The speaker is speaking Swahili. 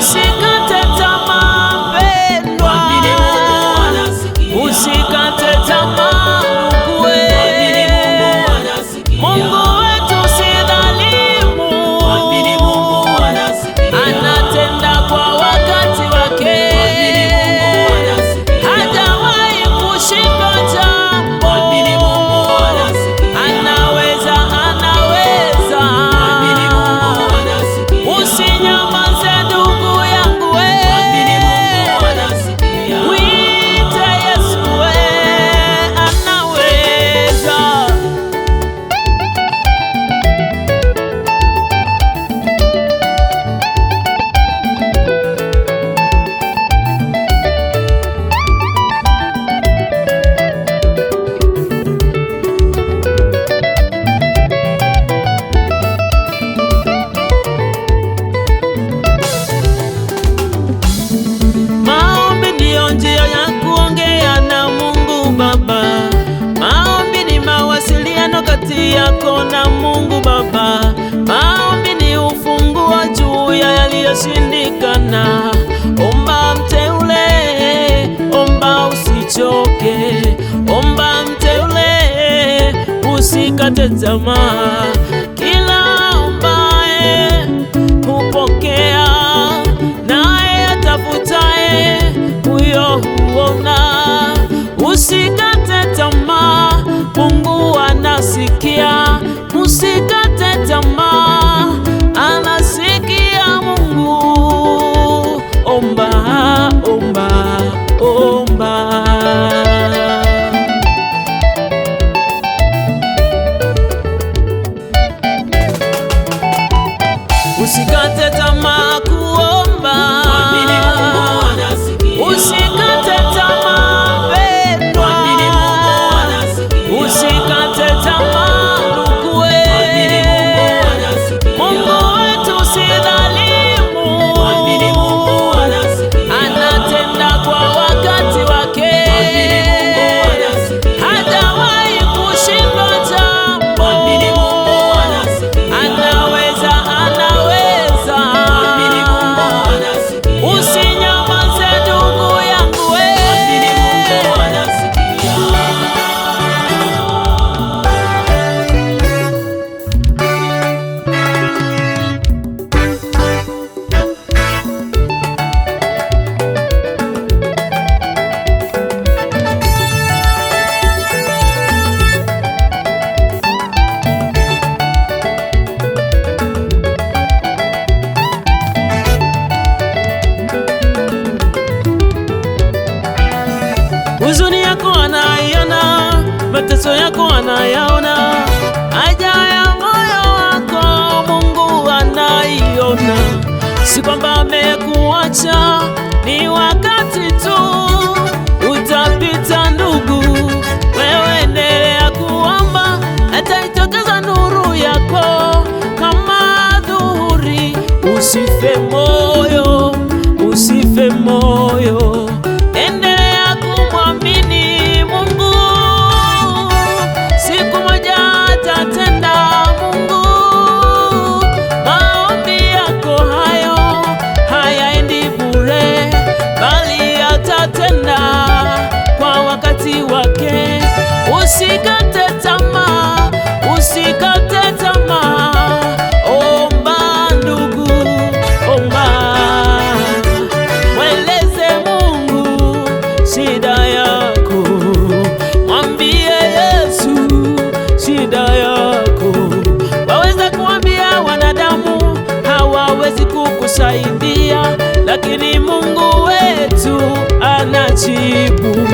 Usikate tamaa mpendwa, Mwamini Mungu anasikia. usikate tamaa nduguwe. Mwamini Mungu anasikia. Mungu wetu si dhalimu, Mwamini Mungu anasikia. anatenda kwa wakati wake. Mwamini Mungu anasikia. Hajawahi kushindwa jambo. Mwamini Mungu anasikia. Anaweza, anaweza. Mwamini Mungu anasikia. Usinyamaze ndugu yangu we. Mwamini Mungu anasikia. Mwite Yesu we, anaweza. Maombi ndiyo njia ya kuongea na Mungu Baba. Maombi ni mawasiliano kati yako na Mungu Baba. Maombi ni ufunguo juu ya yaliyoshindikana. Omba mteule, omba usichoke. Omba mteule, usikate tamaa. Kila ombaye hupokea, naye atafutaye huyo huona. Usikate tamaa, Mungu anasikia. Usikate tamaa, anasikia Mungu. Omba, omba, omba. Usikate tamaa kuomba. Mwamini Mungu anasikia. Usikate tamaa mpendwa. Mwamini Mungu anasikia. Usikate tamaa nduguwe. Mwamini Mungu anasikia. Mungu wetu si dhalimu. Mwamini Mungu anasikia. Anatenda kwa wakati wake. Mwamini Mungu anasikia. Hajawahi kushindwa jambo. Mwamini Mungu anasikia. Anaweza, anaweza. Mwamini Mungu anasikia. Usinyamaze ndugu yangu we. Mwamini Mungu anasikia. Huzuni yako anaiona, mateso yako anayaona, haja ya moyo wako Mungu anaiona. Si kwamba amekuacha, ni wakati tu utapita ndugu. Wewe endelea kuomba, ataitokeza nuru yako kama dhuhuri. Usife moyo, usife moyo, endelea kumwamini Mungu. Siku moja atatenda Mungu. Maombi yako hayo hayaendi bure, bali atatenda kwa wakati wake. Usikate tamaa, usikate tamaa. Omba ndugu, omba. Mweleze Mungu shida yako, mwambie Yesu shida yako. Waweza kuambia wanadamu hawawezi kukusaidia, lakini Mungu wetu anajibu.